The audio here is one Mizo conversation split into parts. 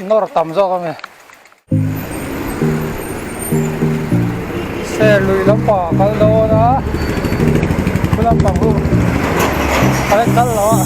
nawr tam zawk a mi. Serlui lampang a kal dawn a, khu lampang chu a la kal lo a.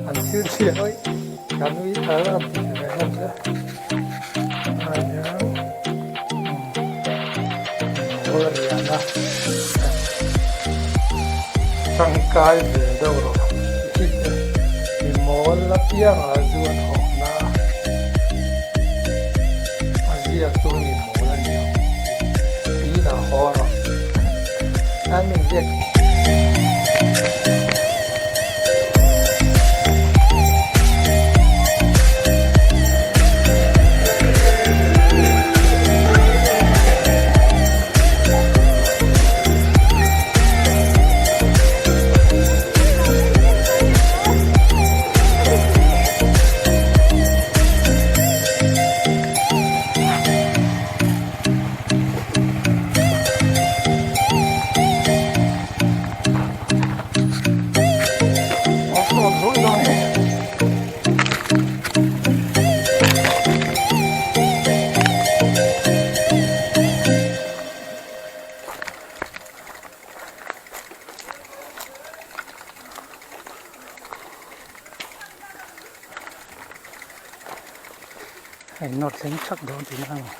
An thil chhiah awih kan ui thar an tih ve hlawm che ah hian mawl a lian a tangkai ve deuh rawh tih te mi mawl apianga zu a thawkna a ziak chu mi mawl a ni ang tih tiin a haw rawh an inziak. A innawt thleng thak dawn tihna a ni.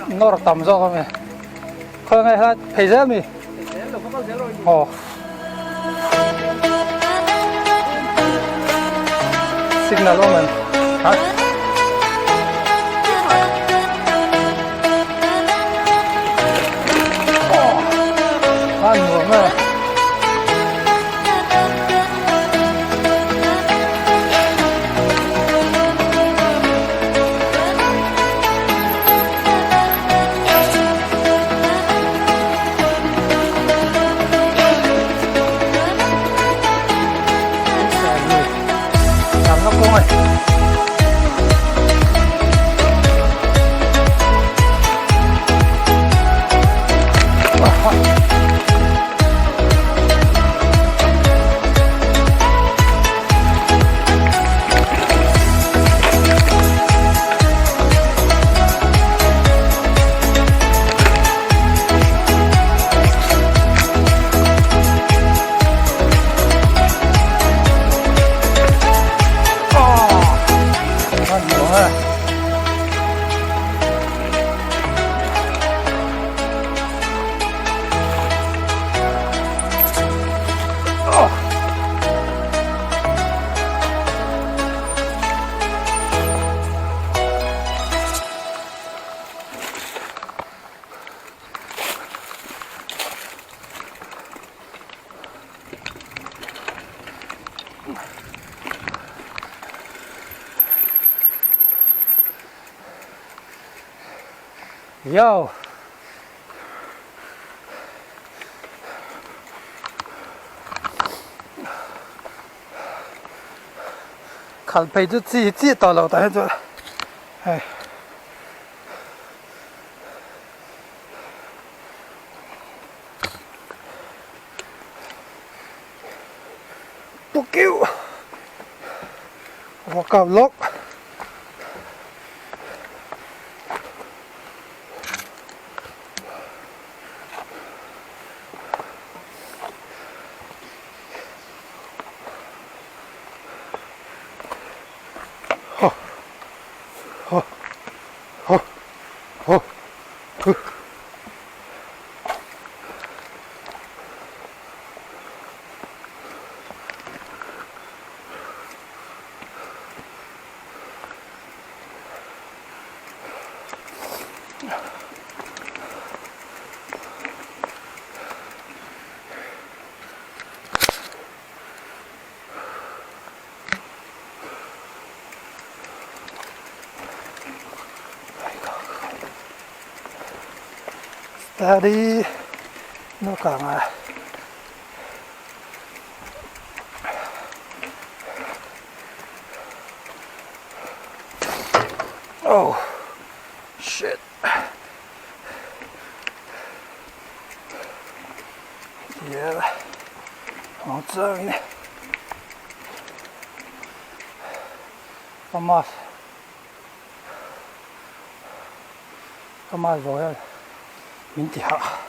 Nawr tam zawk a mi. Khawi ngai helai phei zel mi. Aw. Signal awm em? Ha? A nuam e. Yo! Khalh phei chu chi chiah tawh lo tah hian chuan hei Pukiu workout lawk. Steady nó càng à Oh shit. Yeah. Ka mask ka mask zawh hian min ti hah.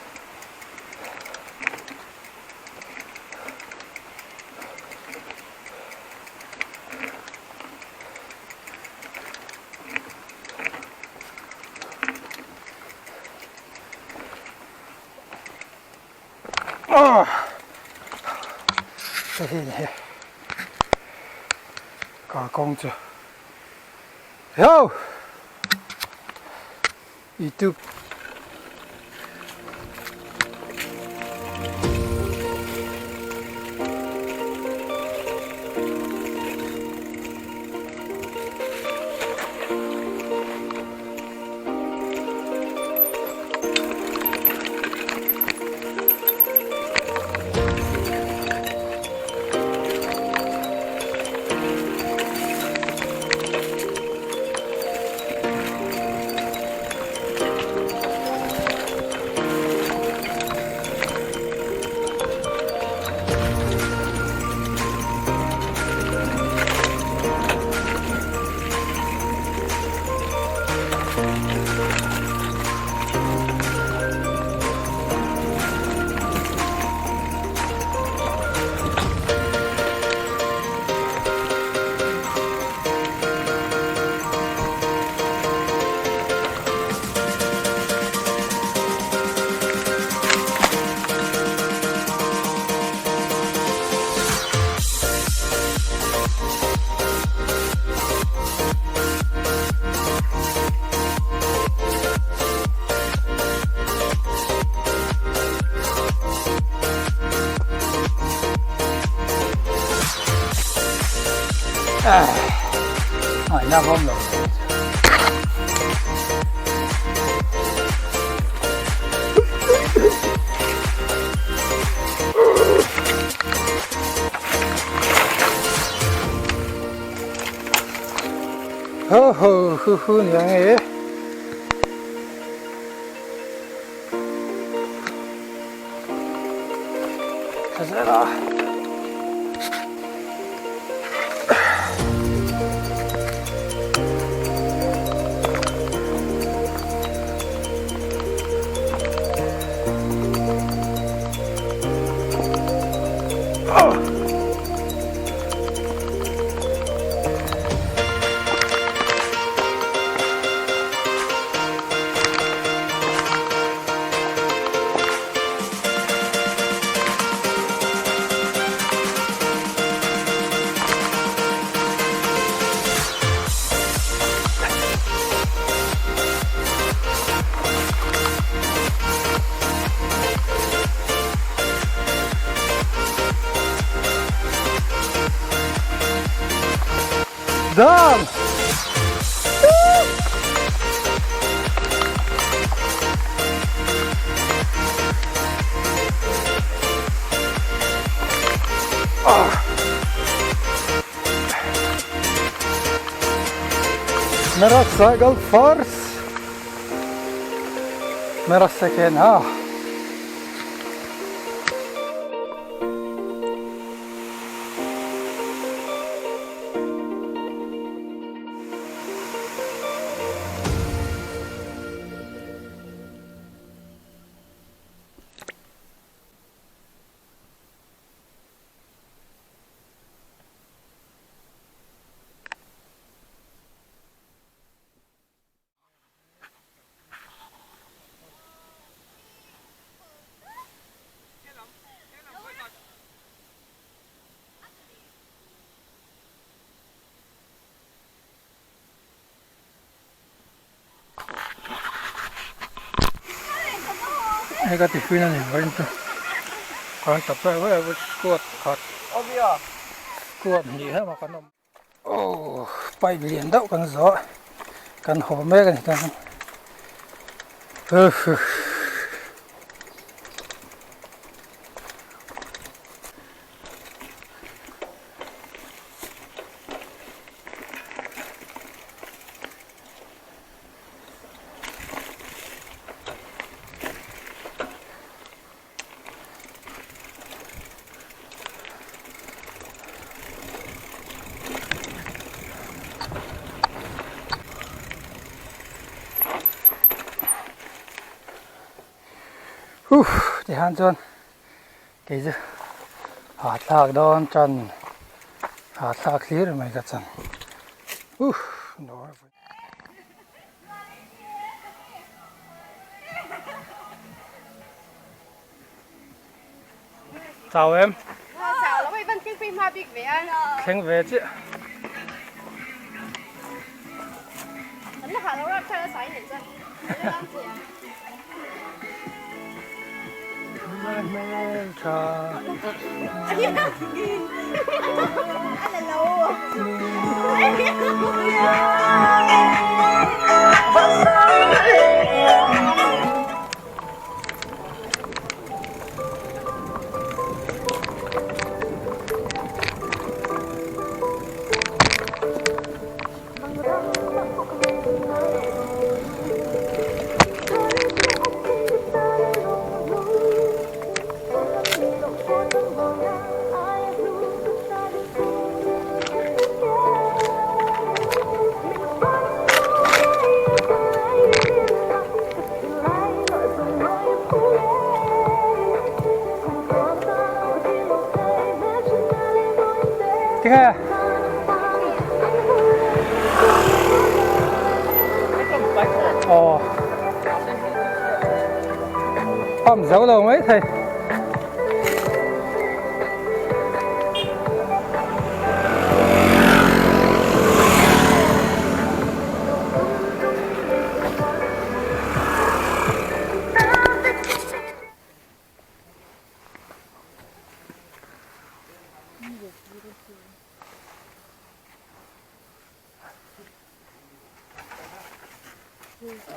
Hei hi ni ka kawng chu yo youtube Ngaihna a awm lo. Ho ho hu hu ni ang e. Zel a. Dam! Mera cycle first. Mera second ha. Hei ka tiffin a ni vawiin chu kan tap lai vai squad khat squad hnih hema kan awm. Aw pipe lian deuh kan zawh kan haw mek a ni ta Huh tihan chuan kei chu hahthlak dawn tan hahthlak hlir mai ka chan huh. Chau em? Chau lo hei van thleng phei hma bik ve a. Thleng ve chiah. An la hah lo rap thlak a sai nen chuan. An la lam thei a. Hmel tha. A la lo. Tinge? Aw. Pump zo lo mai thei.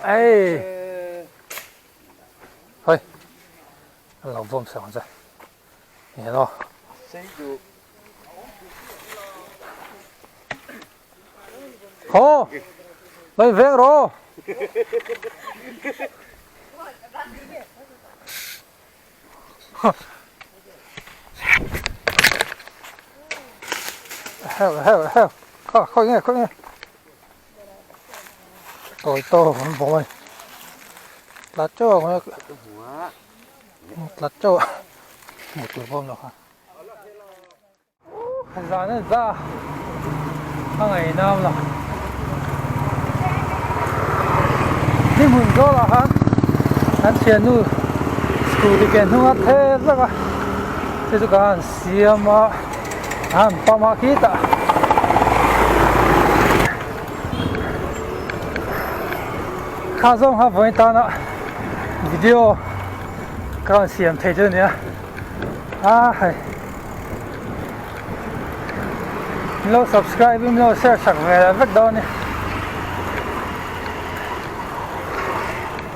Ei. Hoi. An lo vawm sak ang che. Hello. Ho. Lo in veng rawh. Heo heo heo. Kha khawi nge khawi nge. Tawi tawk an bawm a ni. Tla teuh ang tla teuh hmuh tur pawh awm lo kha. Zan a za a ngaihnam lo. Ni hmun zawlah khan an thiannu scooty ke hnung a thel vek a chu chu ka han siam a a han pump a khitah. Kha zawng kha vawiin tana video ka rawn siam thei chu a nia a hei. Min lo subscribe in min lo share sak ve leh vek dawn a ni.